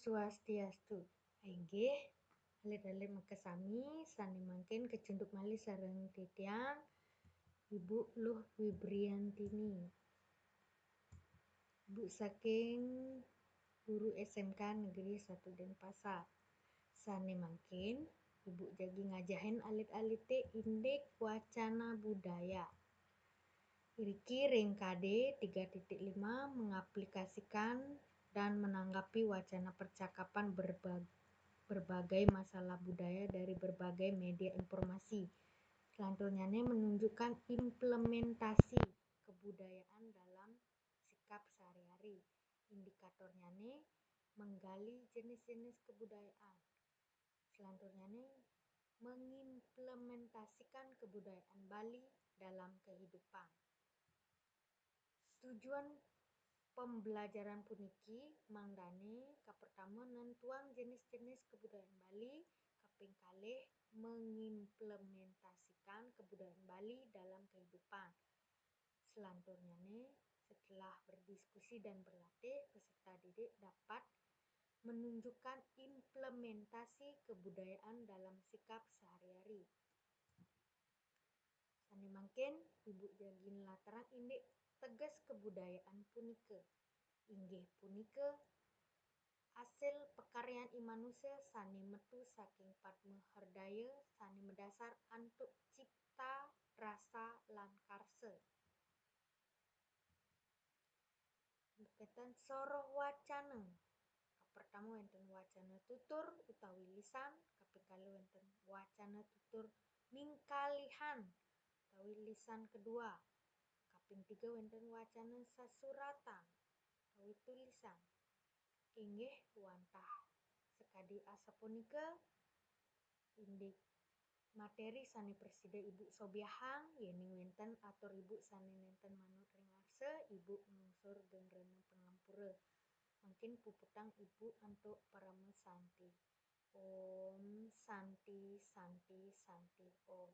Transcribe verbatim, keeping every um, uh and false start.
Swastiastu. Inggih, alit-alit makasami, sane mangkin kecunduk malih sareng titiang, Ibu Luh Wibriantini. Ibu saking guru S M K Negeri Satu Denpasar. Sane mangkin, Ibu jagi ngajahin alit-alite indik wacana budaya. Iriki ring K D tiga titik lima mengaplikasikan dan menanggapi wacana percakapan berba-, berbagai masalah budaya dari berbagai media informasi. Selanturnyane menunjukkan implementasi kebudayaan dalam sikap sehari-hari. Indikatornyane menggali jenis-jenis kebudayaan. Selanturnyane mengimplementasikan kebudayaan Bali dalam kehidupan. Tujuan pembelajaran puniki mangdane kapertama nentuang jenis-jenis kebudayaan Bali, kaping kalih mengimplementasikan kebudayaan Bali dalam kehidupan. Selanturnyane, setelah berdiskusi dan berlatih, peserta didik dapat menunjukkan implementasi kebudayaan dalam sikap sehari-hari. Sane mangkin, Ibu jagi nlatarang indik teges kebudayaan punika. Inggih punika asil pakaryan i manusa sane metu saking Padma Hardaya sane madasar antuk cipta, rasa, lan karsa. Kenten soroh wacana. Kapertama wenten wacana tutur utawi lisan, kaping kalih wenten wacana tutur mingkalihan utawi lisan kedua. Kaping tiga wenten wacana sasuratan utawi tulisan. Inggih wantah sakadi asapunika indik materi sane prasida Ibu sobiahang, yening wenten atur Ibu sane nenten manut ring arsa, Ibu nglungsur geng rena pangampura. Mangkin puputang Ibu antuk parama santi. Om Santi, Santi, Santi, Om.